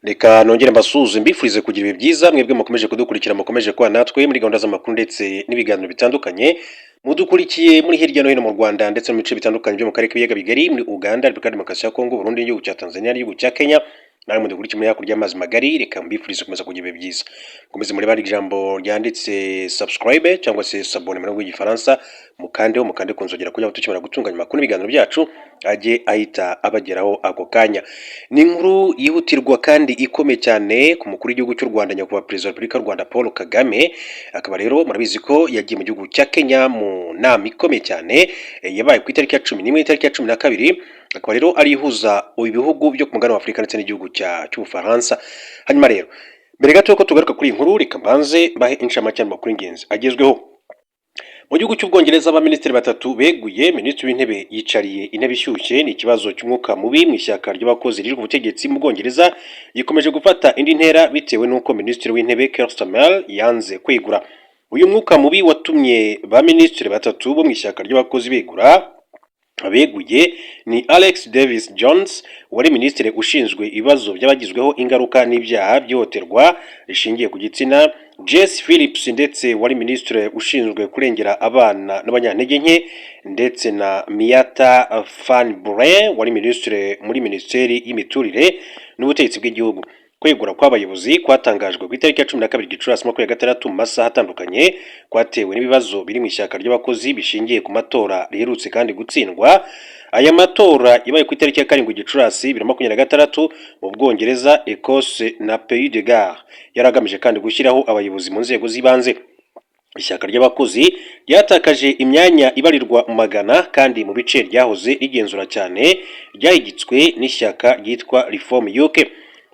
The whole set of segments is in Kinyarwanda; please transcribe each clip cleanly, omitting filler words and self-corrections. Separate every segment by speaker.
Speaker 1: Reka nongere mbasuhuze, mbifurize kugira ibihe byiza, mwebwe mukomeje kudukurikira, mukomeje kuba natwe muri gahunda z'amakuru ndetse n'ibiganiro bitandukanye. Mudukurikiye muri hirya no hino mu Rwanda ndetse no mu bice bitandukanye byo mu karere k'ibiyaga bigari, muri Uganda, Repubulika ya Demokarasi ya Kongo, Burundi, n'igihugu cya Tanzania n'igihugu cya Kenya. Nawe mudukurikiye muri hakurya y'amazi magari, reka mbifurize gukomeza kugira ibihe byiza. Mukomeze murebe ijambo ryanditse "subscribe" cyangwa se "s'abonner" mu rurimi rw'Igifaransa, mukandeho, mukande ku nzogera kugira ngo tukimara gutunganya amakuru n'ibiganiro byacu ajye ahita abageraho ako kanya. Ni inkuru yihutirwa kandi ikomeye cyane ku mukuru w'igihugu cy'u Rwanda, Nyakubahwa Perezida wa Repubulika y'u Rwanda Paul Kagame. Akaba rero murabizi ko yagiye mu gihugu cya Kenya mu nama ikomeye cyane yabaye ku itariki ya 11 n'itariki ya 12, akaba rero ari ihuza ibihugu byo ku mugabane wa Afurika ndetse n'igihugu cy'Ubufaransa. Hanyuma rero, mbere gato yuko tugaruka kuri iyi nkuru, reka mbanze mbahe inshamake y'amakuru y'ingenzi agezweho. Mu gihugu cy'Ubwongereza, abaminisitiri batatu beguye, minisitiri w'intebe yicariye intebe ishyushye. Ni ikibazo cy'umwuka mubi mu ishyaka ry'abakozi riri ku butegetsi mu Bwongereza gikomeje gufata indi ntera bitewe n'uko minisitiri w'intebe Keir Starmer yanze kwegura. Uyu mwuka mubi watumye ba minisitiri batatu bo mu ishyaka ry'abakozi begura. Abeguye ni Alex Davies Jones wari minisitiri ushinzwe ibibazo by'abagizweho ingaruka n'ibyaha by'ihohoterwa rishingiye ku gitsina, Jess Phillips ndetse wari minisitiri ushinzwe kurengera abana n'abanyantege nke, ndetse na Miatta Fahnbulleh wari minisitiri muri minisiteri y'imiturire n'ubutegetsi bw'igihugu. Kwegura kw'abayobozi kwatangajwe ku itariki ya 12 Gicurasi 26 mu masaha atandukanye, kwatewe n'ibibazo biri mu ishyaka ry'abakozi bishingiye ku matora riherutse kandi gutsindwa. Aya matora yabaye ku itariki ya 7 Gicurasi 2026 mu Bwongereza, Ecosse na Pays de Galles. Yari agamije kandi gushyiraho abayobozi mu nzego z'ibanze. Ishyaka ry'abakozi ryatakaje imyanya ibarirwa mu magana kandi mu bice ryahoze rigenzura cyane, ryahigitswe n'ishyaka ryitwa Reform UK.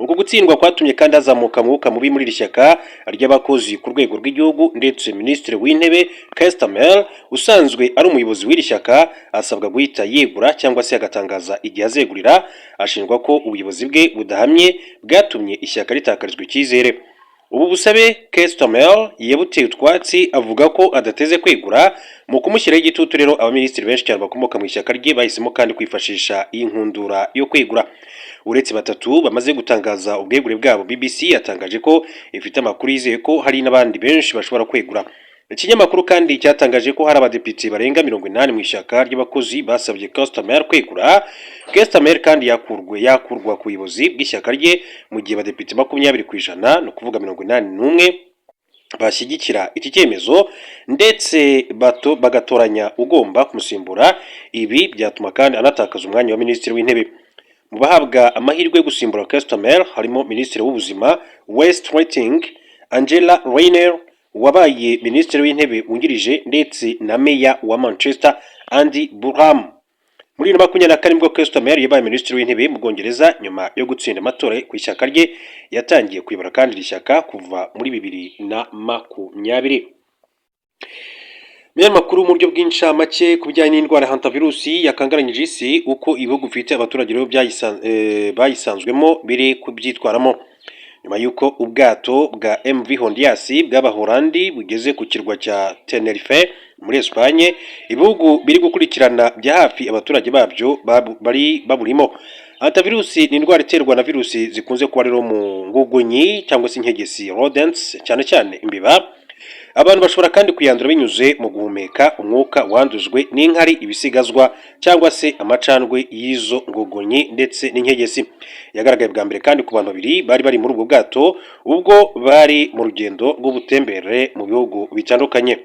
Speaker 1: Uku gutsindwa kwatumye kandi hazamuka umwuka mubi muri iri shyaka ry'abakozi ku rwego rw'igihugu, ndetse minisitiri w'intebe Keir Starmer usanzwe ari umuyobozi w'iri shyaka asabwa guhita yegura cyangwa se agatangaza igihe azegurira. Ashinjwa ko ubuyobozi bwe budahamye bwatumye ishyaka ritakarizwa icyizere. Ubu busabe Keir Starmer yabuteye utwatsi, avuga ko adateze kwegura. Mu kumushyiraho igitutu rero, abaminisitiri benshi cyane bakomoka mu ishyaka rye bahisemo kandi kwifashisha iyi nkundura yo kwegura. Uretse batatu bamaze gutangaza ubwegure bwabo, BBC yatangaje ko ifite amakuru yizeye ko hari n'abandi benshi bashobora kwegura. Ikinyamakuru kandi cyatangaje ko hari abadepite barenga 80 mu ishyaka ry'abakozi basabye Keir Starmer kwegura. Keir Starmer kandi yakurwa ku buyobozi bw'ishyaka rye mu gihe abadepite 20%, ni ukuvuga 81, bashyigikira iki cyemezo ndetse bato bagatoranya ugomba kumusimbura. Ibi byatuma kandi anatakaza umwanya wa minisitiri w'intebe. Mu bahabwa amahirwe yo gusimbura Keir Starmer harimo minisitiri w'ubuzima Wes Streeting, Angela Rayner wabaye minisitiri w'intebe wungirije, ndetse na meya wa Manchester Andy Burnham. Muri 2024 nibwo Keir Starmer yabaye minisitiri w'intebe mu Bwongereza nyuma yo gutsinda amatora ku ishyaka rye. Yatangiye kuyobora kandi iri shyaka kuva muri 2020. Makuru mu buryo bw'incamake ku bijyanye n'indwara ya hantavirusi yakangaranyije isi, uko ibihugu bifite abaturage rero bayisanzwemo biri kubyitwaramo nyuma y'uko ubwato bwa MV Hondias bw'Abahorandi bugeze ku kirwa cya Tenerife muri Espagne. Ibihugu biri gukurikirana bya hafi abaturage babyo bari baburimo. Hantavirusi ni indwara iterwa na virusi zikunze kuba rero mu ngugunyi cyangwa se inkegesi, rodents, cyane cyane imbeba. Abantu bashobora kandi kuyandura binyuze mu guhumeka umwuka wandujwe n'inkari, ibisigazwa cyangwa se amacandwe y'izo ngogonyi ndetse n'inkegesi. Yagaragaye bwa mbere kandi ku bantu babiri bari bari muri ubwo bwato ubwo bari mu rugendo rw'ubutembere mu bihugu bitandukanye.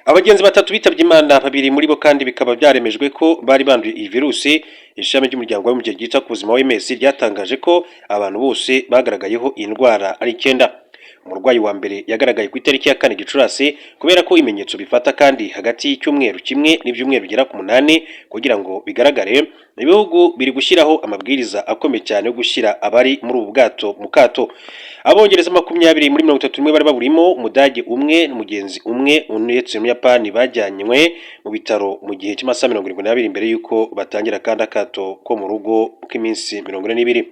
Speaker 1: Abagenzi batatu bitabye Imana, babiri muri bo kandi bikaba byaremejwe ko bari banduye iyi virusi. Ishami ry'Umuryango w'Abibumbye ryita ku buzima, OMS, ryatangaje ko abantu bose bagaragayeho iyi ndwara ari icyenda. Umurwayi wa mbere yagaragaye ku itariki ya 4 Gicurasi. Kubera ko ibimenyetso bifata kandi hagati y'icyumweru kimwe n'ibyumweru bigera ku munani kugira ngo bigaragare, ibihugu biri gushyiraho amabwiriza akomeye cyane yo gushyira abari muri ubu bwato mu kato. Abongereza 20 muri 31 bari baburimo, Umudage umwe n'umugenzi umwe ndetse n'Umuyapani bajyanywe mu bitaro mu gihe cy'amasaha 72 mbere y'uko batangira kandi akato ko mu rugo k'iminsi 42.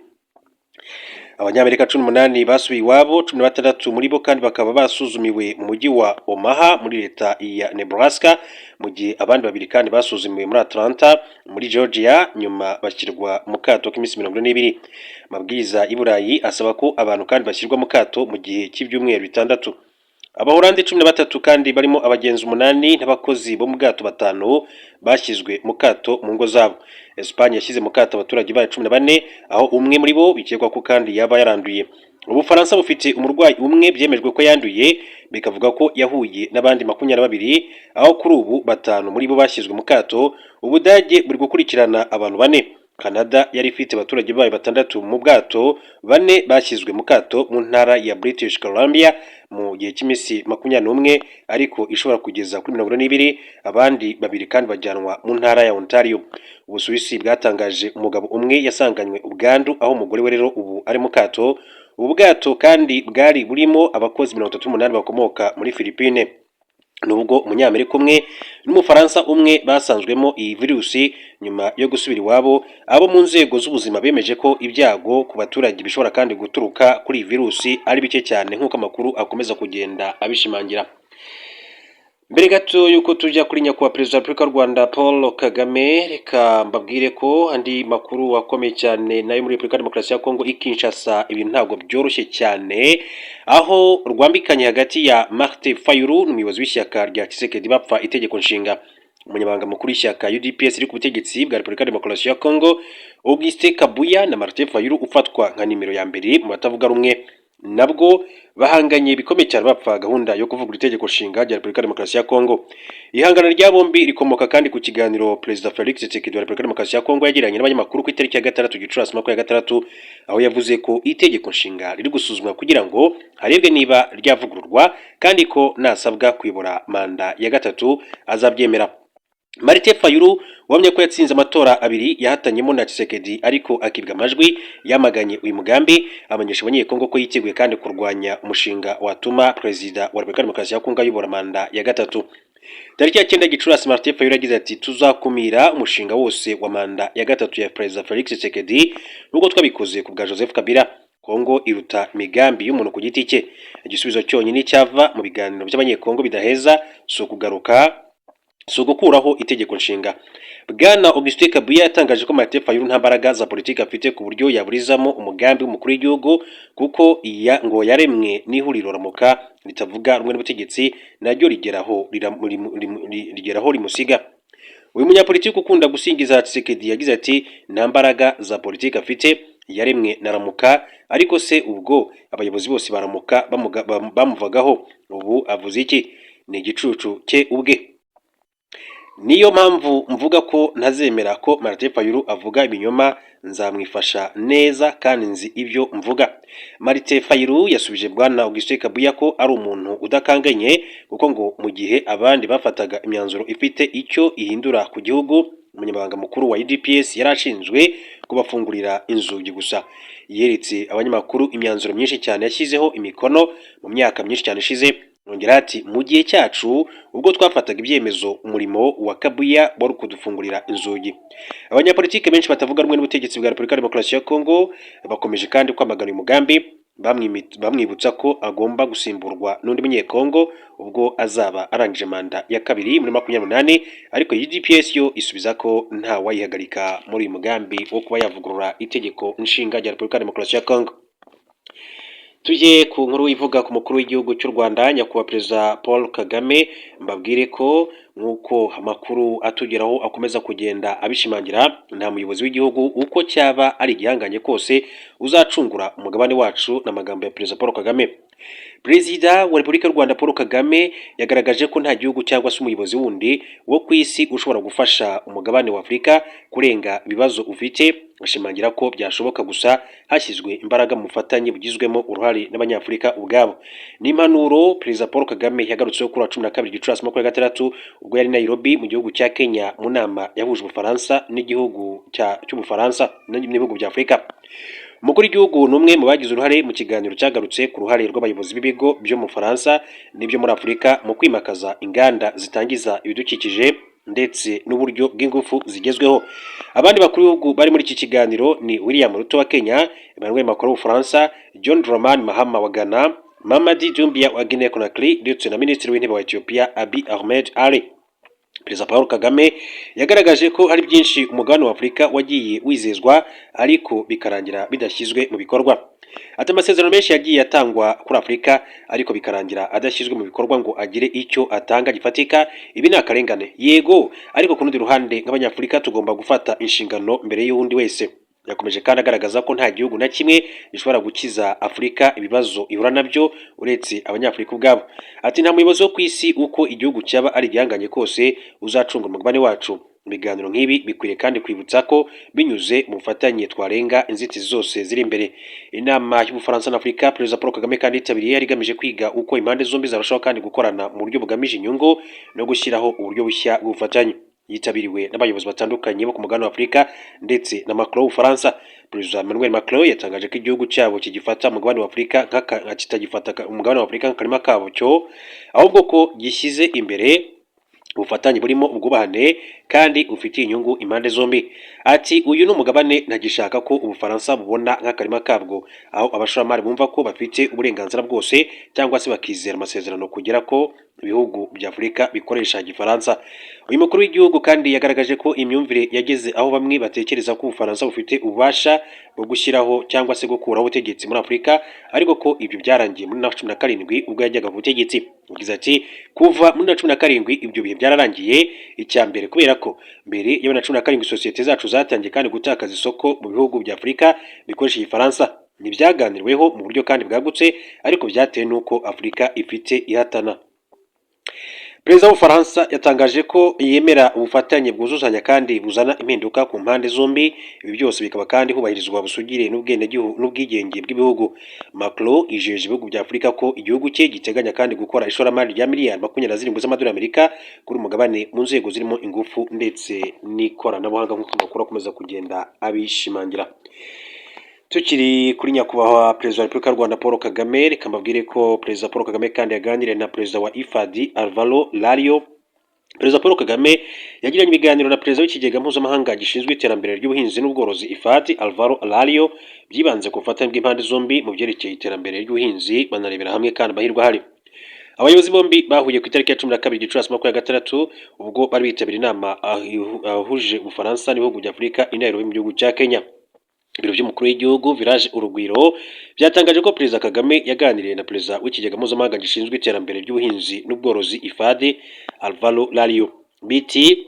Speaker 1: Abanyamerika 18 basubiye iwabo, 16 muri bo kandi bakaba basuzumiwe mu mujyi wa Omaha muri leta ya Nebraska, mu gihe abandi babiri kandi basuzumiwe muri Atlanta muri Georgia, nyuma bashyirwa mu kato k'iminsi 42. Amabwiriza y'i Burayi asaba ko abantu kandi bashyirwa mu kato mu gihe cy'ibyumweru 6. Abahorandi 13 kandi barimo abagenzi umunani n'abakozi bo mu bwato batanu bashyizwe mu kato mu ngo zabo. Espagne yashyize mu kato abaturage bayo 14, aho umwe muri bo bikekwa ko kandi yaba yaranduye. Ubufaransa bufite umurwayi umwe byemejwe ko yanduye, bikavuga ko yahuye n'abandi 22, aho kuri ubu batanu muri bo bashyizwe mu kato. Ubudage buri gukurikirana abantu bane. Canada yari ifite abaturage bayo batandatu mu bwato, bane bashyizwe mu kato mu ntara ya British Columbia mu gihe cy'iminsi 21, ariko ishobora kugeza kuri 42, abandi babiri kandi bajyanwa mu ntara ya Ontario. Ubusuwisi bwatangaje umugabo umwe yasanganywe ubwandu, aho umugore we rero ubu ari mu kato. Ubu bwato kandi bwari burimo abakozi 38 bakomoka muri Philippine. Nubwo Umunyamerika umwe n'Umufaransa umwe basanzwemo iyi virusi nyuma yo gusubira iwabo, abo mu nzego z'ubuzima bemeje ko ibyago ku baturage bishobora kandi guturuka kuri iyi virusi ari bike cyane, nk'uko amakuru akomeza kugenda abishimangira. Mbere gato y'uko tujya kuri nyakubahwa Perezida wa Repubulika y'u Rwanda Paul Kagame, reka mbabwire ko andi makuru akomeye cyane nayo muri Repubulika ya Demokarasi ya Kongo i Kinshasa ibintu ntabwo byoroshye cyane, aho rwambikanye hagati ya Martin Fayulu n'umuyobozi w'ishyaka rya Tshisekedi bapfa itegeko nshinga. Umunyamabanga mukuru w'ishyaka UDPS riri ku butegetsi bwa Repubulika ya Demokarasi ya Kongo, Augustin Kabuya, na Martin Fayulu ufatwa nka nimero ya mbere mu batavuga rumwe nabwo, bahanganye bikomeye cyane bapfa gahunda yo kuvugurura itegeko nshinga rya Repubulika ya Demokarasi ya Kongo. Ihangana rya bombi rikomoka kandi ku kiganiro Perezida Felix Tshisekedi wa Repubulika ya Demokarasi ya Kongo yagiranye n'abanyamakuru ku itariki ya 6 Gicurasi 26, aho yavuze ko itegeko nshinga riri gusuzumwa kugira ngo harebwe niba ryavugururwa, kandi ko nasabwa kuyobora manda ya gatatu azabyemera. Martin Fayulu wamye ko yatsinze amatora abiri yahatanyemo na Tshisekedi ariko akibwa amajwi, yamaganye uyu mugambi, amenyesha Abanyekongo ko yiteguye kandi kurwanya umushinga watuma Perezida wa Repubulika ya Demokarasi ya Kongo ayobora manda ya gatatu. Tariki ya 9 Gicurasi, Martin Fayulu yagize ati: "Tuzakumira umushinga wose wa manda ya gatatu ya Perezida Felix Tshisekedi nubwo twabikoze ku bwa Joseph Kabila. Kongo iruta imigambi y'umuntu ku giti cye. Igisubizo cyonyine cyava mu biganiro by'Abanyekongo bidaheza si ukugaruka, si ugukuraho itegeko nshinga." Bwana Augustin Kabuya yatangaje ko Martin Fayulu nta mbaraga za politiki afite ku buryo yaburizamo umugambi w'umukuru w'igihugu, kuko iya ngo yaremwe n'ihuriro Ramuka ritavuga rumwe n'ubutegetsi, naryo rigeraho rimusiga. Uyu munyapolitiki ukunda gusingiza Tshisekedi yagize ati: "Nta mbaraga za politiki afite, yaremwe na Ramuka, ariko se ubwo abayobozi bose baramuka bamuvagaho, ubu avuze iki? Ni igicucu cye ubwe. Niyo mpamvu mvuga ko ntazemera ko Martin Fayulu avuga ibinyoma, nzamwifasha neza kandi nzi ibyo mvuga." Martin Fayulu yasubije Bwana Augustin Kabuya ko ari umuntu udakanganye, kuko ngo mu gihe abandi bafataga imyanzuro ifite icyo ihindura ku gihugu, umunyamabanga mukuru wa UDPS yari ashinzwe kubafungurira inzugi gusa. Yeretse abanyamakuru imyanzuro myinshi cyane yashyizeho imikono mu myaka myinshi cyane ishize. Yongeraho ati: "Mu gihe cyacu ubwo twafataga ibyemezo, umurimo wa Kabuya wari kudufungurira inzugi." Abanyapolitike benshi batavuga rumwe n'ubutegetsi bwa Repubulika ya Demokarasi ya Kongo bakomeje kandi kwamagana uyu mugambi, bamwibutsa ko agomba gusimburwa n'undi Munyekongo ubwo azaba arangije manda ya kabiri muri 28, ariko UDPS yo isubiza ko nta wayihagarika muri uyu mugambi wo kuba yavugurura itegeko nshinga rya Repubulika ya Demokarasi ya Kongo. Tujye ku nkuru ivuga ku mukuru w'igihugu cy'u Rwanda, nyakubahwa Perezida Paul Kagame. Mbabwire ko nk'uko amakuru atugeraho akomeza kugenda abishimangira, nta muyobozi w'igihugu uko cyaba ari igihanganye kose uzacungura umugabane wacu, n'amagambo ya Perezida Paul Kagame. Perezida wa Repubulika y'u Rwanda Paul Kagame yagaragaje ko nta gihugu cyangwa se umuyobozi wundi wo ku isi ushobora gufasha umugabane wa Afurika kurenga ibibazo ufite, ashimangira ko byashoboka gusa hashyizwe imbaraga mu bufatanye bugizwemo uruhare n'Abanyafurika ubwabo. Ni impanuro Perezida Paul Kagame yagarutseho kuri wa 12 Gicurasi 26, ubwo yari Nairobi mu gihugu cya Kenya mu nama yahuje Ubufaransa n'igihugu cy'Ubufaransa n'ibihugu bya Afurika. Umukuru w'igihugu ni umwe mu bagize uruhare mu kiganiro cyagarutse ku ruhare rw'abayobozi b'ibigo byo mu Bufaransa n'ibyo muri Afurika mu kwimakaza inganda zitangiza ibidukikije ndetse n'uburyo bw'ingufu zigezweho. Abandi bakuru b'ibihugu bari muri iki kiganiro ni William Ruto wa Kenya, Emmanuel Macron w'Ubufaransa, John Dramani Mahama wa Ghana, Mamadi Doumbouya wa Guinea Conakry ndetse na Minisitiri w'Intebe wa Ethiopia, Abiy Ahmed Ali. Perezida Paul Kagame yagaragaje ko hari byinshi umugabane wa Afurika wagiye wizezwa ariko bikarangira bidashyizwe mu bikorwa. Ati: "Amasezerano menshi yagiye atangwa kuri Afurika ariko bikarangira adashyizwe mu bikorwa ngo agire icyo atanga gifatika. Ibi ni akarengane, yego, ariko ku rundi ruhande nk'Abanyafurika tugomba gufata inshingano mbere y'undi wese." Yakomeje kandi agaragaza ko nta gihugu na kimwe gishobora gukiza Afurika ibibazo ihura nabyo uretse Abanyafurika ubwabo. Ati: "Nta muyobozi wo ku isi, uko igihugu cyaba ari igihanganye kose, uzacunga umugabane wacu. Ibiganiro nk'ibi bikwiriye kandi kwibutsa ko binyuze mu bufatanye twarenga inzitizi zose ziri imbere." Inama y'Ubufaransa na Afurika Perezida Paul Kagame kandi yitabiriye yari igamije kwiga uko impande zombi zarushaho kandi gukorana mu buryo bugamije inyungu no gushyiraho uburyo bushya bw'ubufatanye. Yitabiriwe n'abayobozi batandukanye bo ku mugabane wa Afurika ndetse na Macron w'Ubufaransa. Perezida Emmanuel Macron yatangaje ko igihugu cyabo kigifata umugabane wa Afurika kitagifata umugabane wa Afurika nk'akarima kabo cyo, ahubwo ko gishyize imbere ubufatanye burimo ubwubahane kandi bufitiye inyungu impande zombi. Ati: "Uyu ni umugabane ntagishaka ko Ubufaransa bubona nk'akarima kabwo, aho abashoramari bumva ko bafite uburenganzira bwose cyangwa se bakizera amasezerano kugera ko ibihugu bya Afurika bikoresha Igifaransa." Uyu mukuru w'igihugu kandi yagaragaje ko imyumvire yageze aho bamwe batekereza ko Ubufaransa bufite ububasha bwo gushyiraho cyangwa se gukuraho ubutegetsi muri Afurika, ariko ko ibyo byarangiye muri 2017 ubwo yajyaga ku butegetsi. Yagize ati: "Kuva muri 2017 ibyo bihe byararangiye. Icya mbere, kubera ko mbere ya 2017 sosiyete zacu zatangiye kandi gutakaza isoko mu bihugu bya Afurika bikoresha Igifaransa. Ntibyaganiriweho mu buryo kandi bwagutse, ariko byatewe n'uko Afurika ifite ihatana." Perezida w'Ubufaransa yatangaje ko yemera ubufatanye bwuzuzanya kandi buzana impinduka ku mpande zombi, ibi byose bikaba kandi hubahirizwa ubusugire n'ubwigenge bw'ibihugu. Macron yijeje ibihugu bya Afurika ko igihugu cye giteganya kandi gukora ishoramari rya miliyari 27 z'amadolari y'Amerika kuri umugabane mu nzego zirimo ingufu ndetse n'ikoranabuhanga, nk'uko amakuru akomeza kugenda abishimangira. Tukiri kuri Nyakubahwa Perezida wa Repubulika y'u Rwanda Paul Kagame, reka mbabwire ko Perezida Paul Kagame kandi yaganiriye na Perezida wa IFAD, Alvaro Lario. Perezida Paul Kagame yagiranye ibiganiro na Perezida w'Ikigega Mpuzamahanga gishinzwe iterambere ry'ubuhinzi n'ubworozi, IFAD, Alvaro Lario, byibanze ku bufatanye bw'impande zombi mu byerekeye iterambere ry'ubuhinzi, banarebera hamwe kandi amahirwe ahari. Abayobozi bombi bahuye ku itariki ya 12 Gicurasi 26, ubwo bari bitabiriye inama ahuje Ubufaransa n'ibihugu bya Afurika i Nairobi mu gihugu cya Kenya. Ibiro by'umukuru w'igihugu, Village Urugwiro, byatangaje ko Perezida Kagame yaganiriye na Perezida w'Ikigega Mpuzamahanga gishinzwe iterambere ry'ubuhinzi n'ubworozi, IFAD, Alvaro Lario. Biti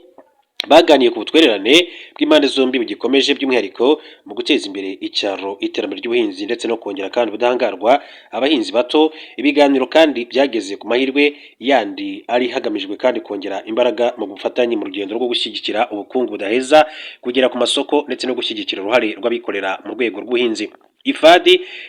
Speaker 1: baganiye ku butwererane bw'impande zombi bugikomeje, by'umwihariko mu guteza imbere icyaro, iterambere ry'ubuhinzi ndetse no kongera kandi ubudahangarwa abahinzi bato. Ibiganiro kandi byageze ku mahirwe yandi ari hagamijwe kandi kongera imbaraga mu bufatanye mu rugendo rwo gushyigikira ubukungu budaheza, kugera ku masoko ndetse no gushyigikira uruhare rw'abikorera mu rwego rw'ubuhinzi. IFAD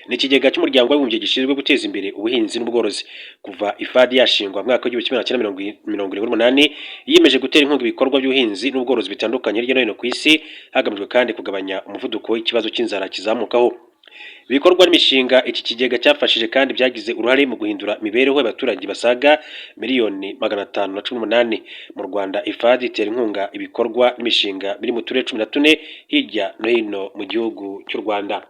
Speaker 1: ni ikigega cy'Umuryango w'Abibumbye gishinzwe guteza imbere ubuhinzi n'ubworozi. Kuva IFAD yashingwa mu mwaka w'1978, yiyemeje gutera inkunga ibikorwa by'ubuhinzi n'ubworozi bitandukanye hirya no hino ku isi, hagamijwe kandi kugabanya umuvuduko w'ikibazo cy'inzara kizamukaho. Ibikorwa n'imishinga iki kigega cyafashije kandi byagize uruhare mu guhindura imibereho y'abaturage basaga miliyoni 518. Mu Rwanda, IFAD itera inkunga ibikorwa n'imishinga biri mu turere 14 hirya no hino mu gihugu cy'u Rwanda.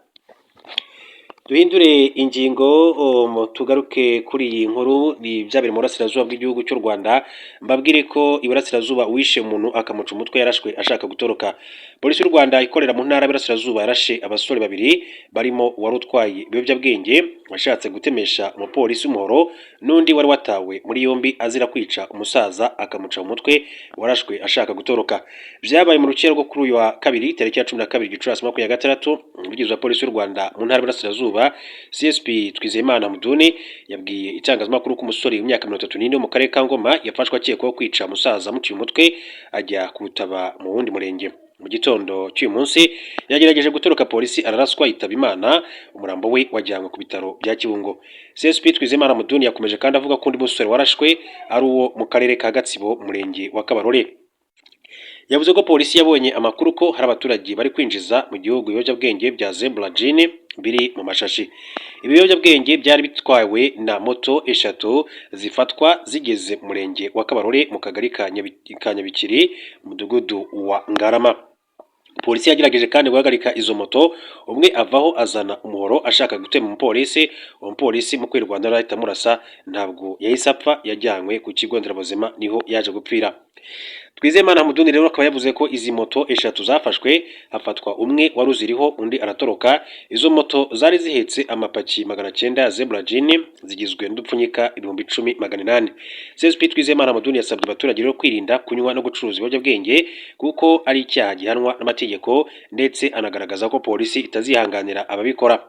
Speaker 1: Duhindure ingingo, tugaruke kuri iyi nkuru ni byabere mu burasirazuba bw'igihugu cy'u Rwanda. Mbabwire ko iburasirazuba uwishe umuntu akamuca umutwe yarashwe ashaka gutoroka. Polisi y'u Rwanda ikorera mu ntara y'Iburasirazuba yarashe abasore babiri barimo uwari utwaye ibiyobyabwenge washatse gutemesha umupolisi umuhoro, n'undi wari watawe muri yombi azira kwica umusaza akamuca mu mutwe, warashwe ashaka gutoroka. Byabaye mu rukiko rwo kuri uyu wa kabiri, tariki ya 12 Gicurasi 26. Umuvugizi wa Polisi y'u Rwanda mu ntara y'Iburasirazuba, CSP Twizeyimana Muduni, yabwiye itangazamakuru ko umusore w'imyaka 34 wo mu karere ka Ngoma yafashwe akekwaho kwica umusaza amuciye umutwe, ajya kuwutaba mu wundi murenge. Mu gitondo cy'uyu munsi yagerageje gutoroka polisi, araraswa, yitaba Imana. Umurambo we wajyanywe ku bitaro bya Kibungo. CSP Twizeyimana Muduni yakomeje kandi avuga ko undi musore warashwe ari uwo mu karere ka Gatsibo, umurenge wa Kabarore. Yavuze ko polisi yabonye amakuru ko hari abaturage bari kwinjiza mu gihugu ibiyobyabwenge bya Zebra Gin biri mu mashashi. Ibi biyobyabwenge byari bitwawe na moto eshatu zifatwa zigeze mu murenge wa Kabarore, mu kagari ka Nyabikiri, mudugudu wa Ngarama. Polisi yagerageje kandi guhagarika izo moto, umwe avaho azana umuhoro ashaka gutema umupolisi. Uwo mupolisi mu kwirwanaho ahita amurasa. Ntabwo yahise apfa, yajyanywe ku kigo nderabuzima niho yaje gupfira. Twizeyimana Hamuduni rero akaba yavuze ko izi moto eshatu zafashwe, hafatwa umwe wari uziriho, undi aratoroka. Izo moto zari zihetse amapaki 900 ya Zebra Gin zigizwe n'udupfunyika 10,800. CSP Twizeyimana Hamuduni yasabye abaturage rero kwirinda kunywa no gucuruza ibiyobyabwenge kuko ari icyaha gihanwa n'amategeko, ndetse anagaragaza ko polisi itazihanganira ababikora.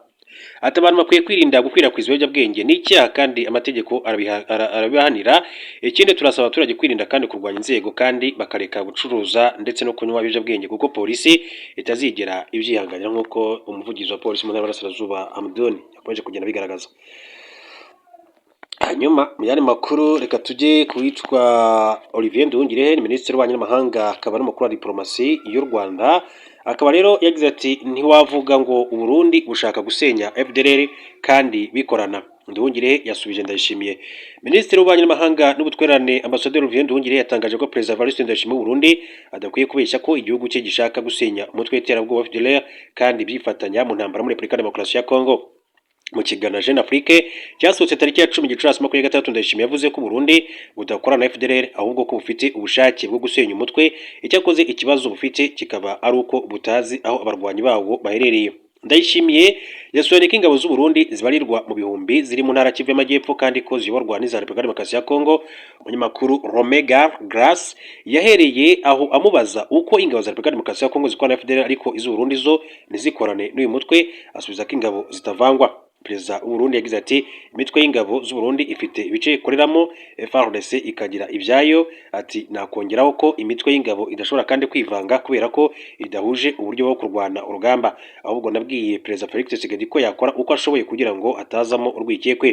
Speaker 1: Ati: "Abantu bakwiye kwirinda gukwirakwiza ibiyobyabwenge, ni icyaha kandi amategeko arabihanira. Ikindi, turasaba abaturage kwirinda kandi kurwanya inzego, kandi bakareka gucuruza ndetse no kunywa ibiyobyabwenge kuko polisi itazigera ibyihanganira," nk'uko umuvugizi wa polisi mu ntara y'Iburasirazuba Hamdun yakomeje kugenda abigaragaza. Hanyuma mu yandi makuru, reka tujye ku witwa Olivier Nduhungirehe, ni minisitiri w'ububanyi n'amahanga akaba n'umukuru wa diplomasi y'u Rwanda. Akaba rero yagize ati: "Ntiwavuga ngo Uburundi bushaka gusenya FDLR kandi bikorana." Nduhungirehe yasubije Ndayishimiye. Minisitiri w'ububanyi n'amahanga n'ubutwererane, Ambasaderi Olivier Nduhungirehe, yatangaje ko Perezida Evariste Ndayishimiye w'u Burundi adakwiye kubeshya ko igihugu cye gishaka gusenya umutwe w'iterabwoba FDLR kandi byifatanya mu ntambara muri Repubulika Demokarasi ya Congo. Mu kiganiro Jeune Afrique cyasohotse tariki ya 10 Gicurasi 26, Ndayishimiye yavuze ko Burundi budakorana na FDLR, ahubwo ko bufite ubushake bwo gusenya umutwe, icyakoze ikibazo bufite kikaba ari uko butazi aho abarwanyi bawo baherereye. Ndayishimiye yasobanuye ko ingabo z'u Burundi zibarirwa mu bihumbi ziri mu ntara Kivu y'Amajyepfo kandi ko ziyoborwa n'iza Repubulika Demokarasi ya Congo. Umunyamakuru Romega Grace yahereye aho amubaza uko ingabo za Repubulika Demokarasi ya Congo zikorana na FDLR ariko iz'u Burundi zo ntizikorane n'uyu mutwe, asubiza ko ingabo zitavangwa. Perezida w'u Burundi yagize ati: "Imitwe y'ingabo z'u Burundi ifite ibice ikoreramo, FARDC ikagira ibyayo." Ati: "Nakongeraho ko imitwe y'ingabo idashobora kandi kwivanga kubera ko idahuje uburyo bwo kurwana urugamba. Ahubwo nabwiye Perezida Felix Tshisekedi ko yakora uko ashoboye kugira ngo atazamo urwikekwe."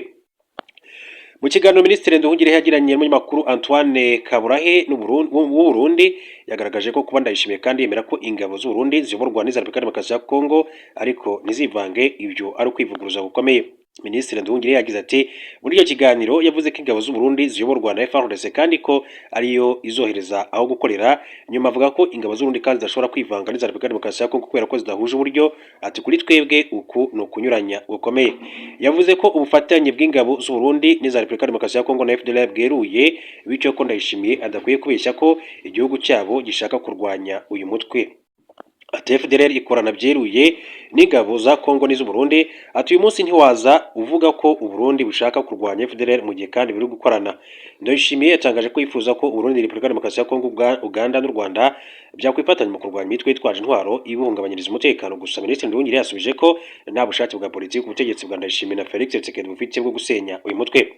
Speaker 1: Mu kiganiro Minisitiri Nduhungirehe yagiranye n'umunyamakuru Antoine Kaburahe w'u Burundi, yagaragaje ko kuba Ndayishimiye kandi yemera ko ingabo z'u Burundi ziyoborwa n'iza Repubulika Demokarasi ya Congo ariko ntizivange, ibyo ari ukwivuguruza gukomeye. Minisitiri Nduhungirehe yagize ati: muri icyo kiganiro yavuze ko ingabo z'u Burundi ziyoborwa na FARDC kandi ko ariyo izohereza aho gukorera, nyuma avuga ko ingabo z'u Burundi kandi zidashobora kwivanga n'iza Repubulika Demokarasi ya Congo kubera ko zidahuje uburyo. Ati: "Kuri twebwe uku ni ukunyuranya gukomeye." Yavuze ko ubufatanye bw'ingabo z'u Burundi n'iza Repubulika Demokarasi ya Congo na FDLR bweruye, bityo ko Ndayishimiye adakwiye kubeshya ko igihugu cyabo gishaka kurwanya uyu mutwe. Ati: "FDLR ikorana byeruye n'ingabo za Congo n'iz'u Burundi." Ati: "Uyu munsi ntiwaza uvuga ko u Burundi bushaka kurwanya FDLR mu gihe kandi biri gukorana." Ndayishimiye yatangaje ko yifuza ko u Burundi, Repubulika Demokarasi ya Congo, Uganda n'u Rwanda byakwifatanya mu kurwanya imitwe yitwaje intwaro ibuhungabanyiriza umutekano. Gusa Minisitiri Nduhungirehe yasubije ko nta bushake bwa politiki ubutegetsi bwa Ndayishimiye na Felix Tshisekedi bufite bwo gusenya uyu mutwe.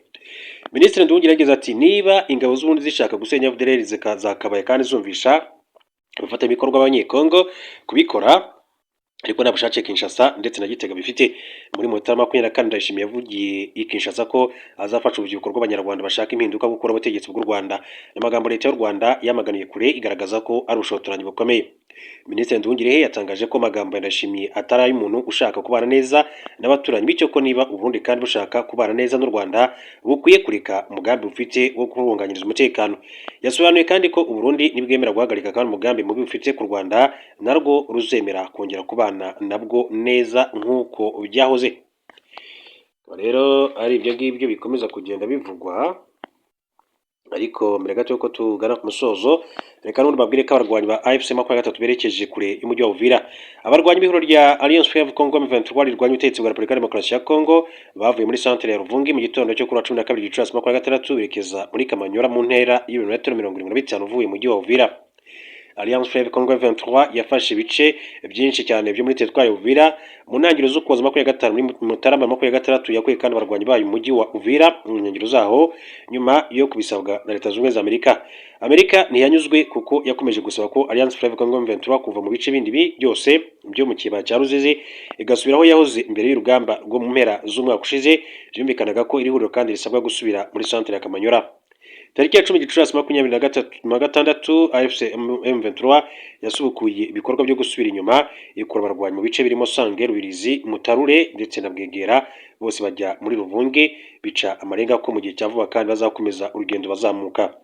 Speaker 1: Minisitiri Nduhungirehe yagize ati: "Niba ingabo z'u Burundi zishaka gusenya FDLR, zakabaye kandi zumvisha abafatanyabikorwa b'Abanyekongo kubikora, ariko nta bushake Kinshasa ndetse na Gitega bifite." Muri Mutarama 24, Ndayishimiye yavugiye i Kinshasa ko azafasha urubyiruko rw'Abanyarwanda bashaka impinduka gukura ubutegetsi bw'u Rwanda. Amagambo leta y'u Rwanda yamaganiye kure, igaragaza ko ari ubushotoranyi bukomeye. Minisitiri Nduhungirehe yatangaje ko amagambo ya Ndayishimiye atari ay'umuntu ushaka kubana neza n'abaturanyi, bityo ko niba u Burundi kandi bushaka kubana neza n'u Rwanda, bukwiye kureka umugambi bufite wo kuruhungabanyiriza umutekano. Yasobanuye kandi ko u Burundi nibwemera guhagarika kandi umugambi mubi bufite ku Rwanda, narwo ruzemera kongera kubana nabwo neza nk'uko byahoze. Rero ari ibyo ngibyo bikomeza kugenda bivugwa, ariko mbere gato yuko tugana ku musozo, reka n'ubundi babwire ko abarwanyi ba AFC 23 berekeje kure y'umujyi wa Uvira. Abarwanyi b'ihuriro rya Alliance Fleuve Congo M23 rirwanya ubutegetsi bwa Repubulika Demokarasi ya Congo bavuye muri centre ya Ruvungi mu gitondo cyo kuri wa 12 Gicurasi 26, berekeza muri Kamanyola mu ntera y'ibirometero 75 uvuye mu mujyi wa Uvira. Alliance Fleuve Congo 23 yafashe ibice byinshi cyane byo muri teritwari ya Uvira mu ntangiriro z'Ukuboza 25. Muri Mutarama 26 yakuye kandi abarwanyi bayo mu mujyi wa Uvira mu nkengero zaho, nyuma yo kubisabwa na Leta Zunze Ubumwe za Amerika. Amerika ntiyanyuzwe kuko yakomeje gusaba ko Alliance Fleuve Congo 23 kuva mu bice bindi byose byo mu kibaya cya Ruzizi, igasubira aho yahoze imbere y'urugamba rwo mu mpera z'umwaka ushize. Byumvikanaga ko iri huriro kandi risabwa gusubira muri centre ya Kamanyola. Tariki ya 10 Gicurasi 26, AFC M23 yasubukuye ibikorwa byo gusubira inyuma, ikura abarwanyi mu bice birimo Sange, Rubirizi, Mutarure ndetse na Bwegera, bose bajya muri Ruvunge, bica amarenga ko mu gihe cya vuba kandi bazakomeza urugendo bazamuka.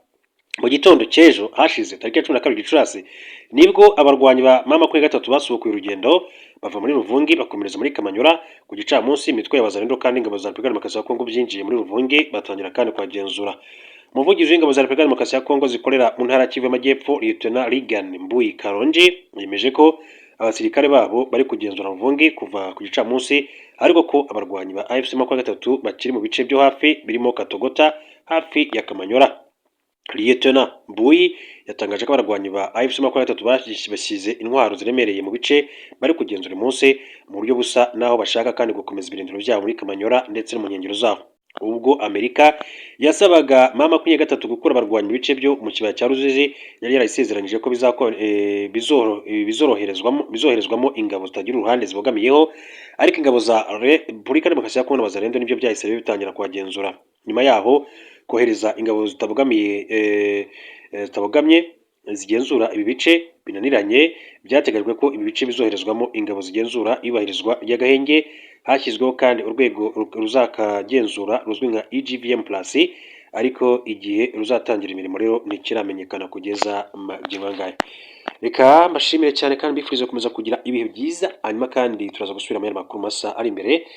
Speaker 1: Mu gitondo cy'ejo hashize, tariki ya 12 Gicurasi, nibwo abarwanyi ba M 23 basubukuye urugendo bava muri Ruvungi bakomereza muri Kamanyola. Ku gicamunsi, imitwe y'Abazalendo kandi ingabo za Repubulika Demokarasi ya Kongo byinjiye muri Ruvungi, batangira kandi kuhagenzura. Umuvugizi w'ingabo za Repubulika ya Demokarasi ya Kongo zikorera mu ntara ya Kivu y'Amajyepfo, Lieutenant Reagan Mbuyi Karonji, yemeje ko abasirikare babo bari kugenzura Ruvungi kuva ku gicamunsi, ariko ko abarwanyi ba AFC 23 bakiri mu bice byo hafi birimo Katogota, hafi ya Kamanyola. Lieutenant Mbuyi yatangaje ko abarwanyi ba AFC 23 bashyize intwaro ziremereye mu bice bari kugenzura uyu munsi, mu buryo busa naho bashaka kandi gukomeza ibirindiro byabo muri Kamanyola ndetse no mu nkengero zaho. Ubwo Amerika yasabaga M 23 gukura abarwanyi mu bice byo mu kibaya cya Ruzizi, yari yarayisezeranyije ko bizoroherezwamo ingabo zitagira uruhande zibogamiyeho, ariko ingabo za Repubulika ya Demokarasi ya Kongo na Wazalendo nibyo byahise bitangira kuhagenzura. Nyuma yaho kohereza ingabo zitabogamiye zitabogamye zigenzura ibi bice binaniranye, byateganyijwe ko ibi bice bizoherezwamo ingabo zigenzura iyubahirizwa ry'agahenge. Hashyizweho kandi urwego ruzakagenzura ruzwi nka EGVM+, ariko igihe ruzatangira imirimo rero ntikiramenyekana kugeza magingo aya ngaya. Reka mbashimire cyane kandi mbifurize gukomeza kugira ibihe byiza. Hanyuma kandi turaza gusubira mu yandi makuru mu masaha ari imbere.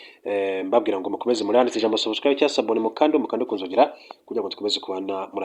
Speaker 1: Mbabwira ngo mukomeze muri handitse ijambo subscribe cyangwa s'abonner, mukande ku nzogera kugira ngo dukomeze kubana muri